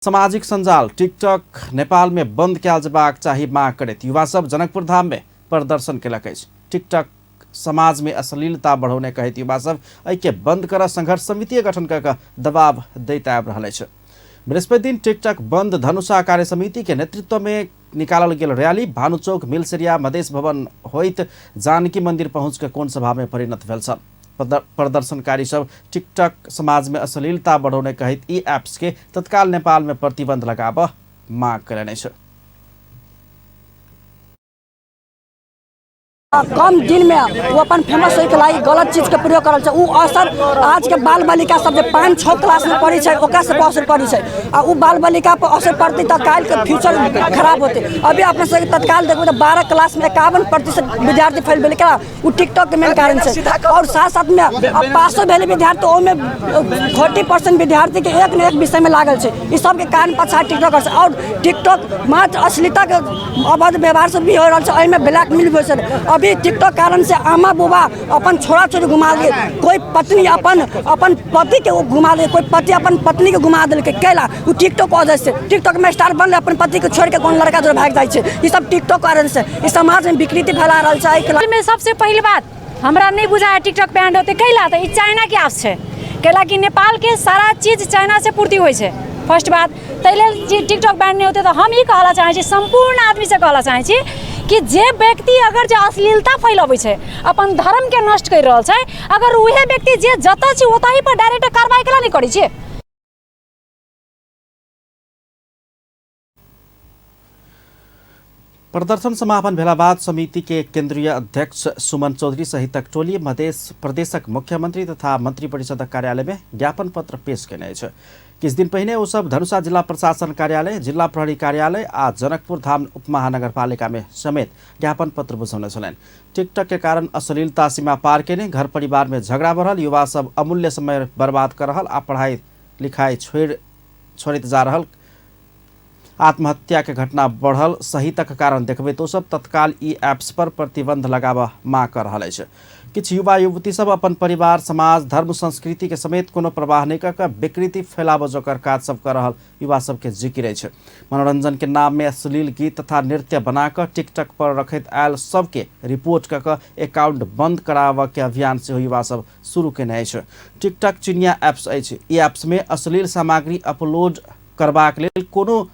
सामाजिक सञ्जाल टिकटक नेपाल में बंद कयल जेबाक चाही मांग करैत युवा सब जनकपुर धाम में प्रदर्शन केलक अछि। टिकटक समाज में अश्लीलता बढ़ौने कहैत युवा सब एहिके बंद कर संघर्ष समिति गठन कऽ कऽ दबाव दैत आबि रहल अछि। बृहस्पति दिन टिकटक बंद धनुषा कार्य समिति के नेतृत्व में निकालल गेल रैली भानुचौक मिलसरिया मधेश भवन होइत जानकी मंदिर पहुँच के कोण सभा में परिणत भेल छल। प्रदर्शनकारी सब टिकटक समाज में अश्लीलता बढ़ौने कहैत ई ऐप्स के तत्काल नेपाल में प्रतिबंध लगाबऽ मांग कयलनि अछि। कम दिन में वो अपन फेमस होइके लागि गलत चीजके प्रयोग करल छै। उ असर आजके बाल बालिका सब जे 5-6 क्लास में पढ़ै छै ओकरा सब पर असर पड़ै छै आ उ बाल बालिका पर असर पड़तै तऽ काल्हिके फ्यूचर खराब होतै। अभी अपना सबके तत्काल देखबै तऽ 12 क्लास में 51% विद्यार्थी फेल भेलै, केना? उ टिकटॉक के मेन कारण छै। और साथ साथ में अब पासो भेलै विद्यार्थी, ओहिमे 40% विद्यार्थी के एक न एक विषय में लागल छै। ई सबके कारण पछा टिकटॉक छै। और टिकटॉक मात्र अश्लीलता के अभद्र व्यवहार से भी हो रहल छै, एहिमे ब्लैकमेल भी होइ छै। अभी टिकटॉक कारण से आमा बुबा अपन छोरा छोरी घुमा देलकै, कोई पत्नी अपन अपन पति के घुमा देलकै, कोई पति अपन पत्नी के घुमा देलकै। कैला? उ टिकटॉक वजह से। टिकटॉक में स्टार बनलै, अपन पति के छोड़ के कोनो लड़का जोड़े भागि जाइ छै। ई सब टिकटॉक कारण से ई समाज में विकृति फैला रहल छै। एहिके में सबसे पहिल बात हमरा नहीं बुझाया टिकटॉक बैंड होते कैला, तऽ ई चाइना के ऐप छै। कैला कि नेपाल के सारा चीज चाइना से पूर्ति होइ छै, फर्स्ट बात। ताहि लेल जे टिकटॉक बैंड नहि होतै तऽ हम ई कहऽ चाहै छी, सम्पूर्ण आदमीसँ कहऽ चाहै छी कि जे व्यक्ति अगर जे अश्लीलता फैलबै छै, अपन धर्मके नष्ट करि रहल छै, अगर उहे व्यक्ति जे जतऽ छै ओतहि पर डायरेक्ट कार्रवाई केला नहि करै छियै? प्रदर्शन समापन भेला बाद समिति के केंद्रीय अध्यक्ष सुमन चौधरी सहितक टोली मधेश प्रदेशक मुख्यमंत्री तथा मंत्रिपरिषदक कार्यालय में ज्ञापन पत्र पेश केने अछि। किछु दिन पहिने ओ सब धनुषा जिला प्रशासन कार्यालय, जिला प्रहरी कार्यालय आ जनकपुर धाम उपमहानगरपालिका में समेत ज्ञापन पत्र बुझौने छलनि। टिकटक के कारण अश्लीलता सीमा पार केने घर परिवार में झगड़ा बढ़ल, युवा सब अमूल्य समय बर्बाद कर रहल आ पढ़ाई लिखाई छोड़ैत जा रहल, आत्महत्या के घटना बढ़ल सहितक कारण देखबैत ओ सब तत्काल ई ऐप्स पर प्रतिबंध लगाबऽ मांग कर रहल अछि। किछु युवा युवती सब अपन परिवार, समाज, धर्म, संस्कृति के समेत कोनो प्रवाह नहि कऽ कऽ विकृति फैलाबऽ जोकर काज सब कर रहल युवा सबके जिकिर अछि। मनोरंजन के नाम में अश्लील गीत तथा नृत्य बना कऽ टिकटक पर रखैत आयल सबके रिपोर्ट कऽ कऽ अकाउंट बंद कराबऽ के अभियान सेहो युवा सब शुरू केने अछि। टिकटक चीनिया ऐप्स अछि। ई ऐप्स में अश्लील सामग्री अपलोड करबाक लेल कोनो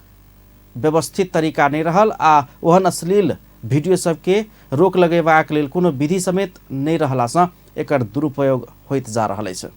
व्यवस्थित तरीका नहि रहल आ ओहन अश्लील वीडियो सबके रोक लगेबाक लेल कोनो विधि समेत नहि रहलासँ एकर दुरुपयोग होइत जा रहल अछि।